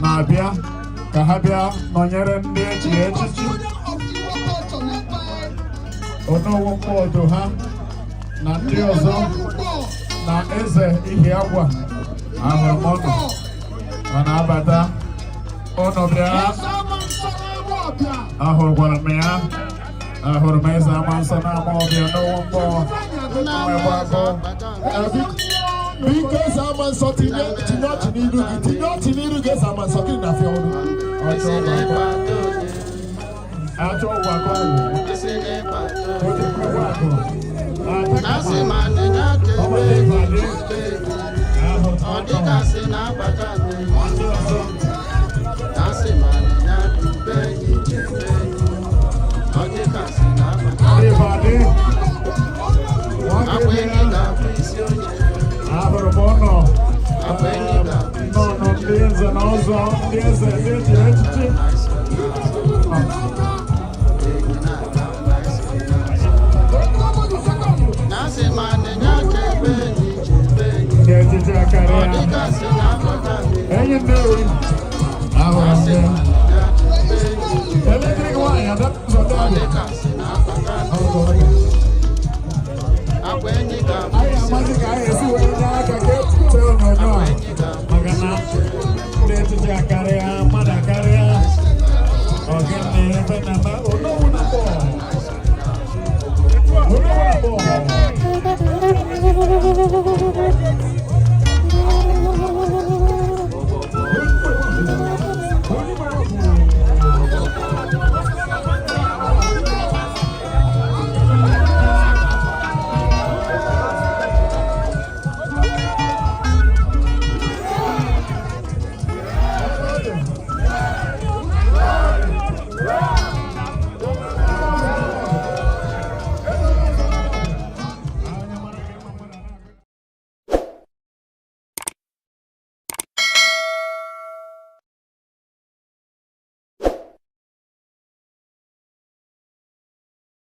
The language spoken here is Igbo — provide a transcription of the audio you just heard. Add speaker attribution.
Speaker 1: Na-abịa ka ha bịa nọnyere ndị echiri echichi. Onowu mkpọdo ha na ndị ọzọ na eze Ihiagwa, ahụrụ m ụnụ ọ na-abata. Ụnụ bịa, ahụrụkwara m ya, ahụrụ m eze ama nsọ na-ama ọbịa n'owu mkpọ nwekwa agụ.
Speaker 2: Biko, eze ama nsọ, tinye tinye ọchị n'iru gị, tinye ọchị n'iru gị. Eze ama nsọ, gịnị na-afịa ọrụ?
Speaker 1: Achọ ụwa ka ọ wụ oji akụ
Speaker 3: Asị ma nịnya chebe enyi chebe enyi, ọ dịgasị na-abata n'enyi. Asị ma nịnya dube enyi chebe enyi, ọ dịgasị na-abata.
Speaker 1: Ịbadị.
Speaker 3: Akwa enyi ga-abụ isi oche.
Speaker 1: Ahụrụ m ụnọ
Speaker 3: Akwa enyi ga-abụ isi
Speaker 1: nọ ndị eze na ọzọ, ndị eze, ndị echiri echichi.
Speaker 3: Enyi na-aga na isi n'azụ. Asị ma nịnya chebe enyi chebe enyi,
Speaker 1: Ndị echichi
Speaker 3: ọ
Speaker 1: akarịa.
Speaker 3: dịgasị na-abata n'enyi.
Speaker 1: Enyi Nnewi, ahụrụ m
Speaker 3: Asị
Speaker 1: gị.
Speaker 3: ma nịnya chebe enyi,
Speaker 1: Electric wire adapụta.
Speaker 3: ọ dịgasị na-abata n'enyi. Akwa enyi ga-abụ
Speaker 1: Anyị
Speaker 3: isi
Speaker 1: amaghị ka anyị esi wee nye aka ka epụta onyonyo a,
Speaker 3: enyi ga-abụ
Speaker 1: maka na ndị echichi akarịa.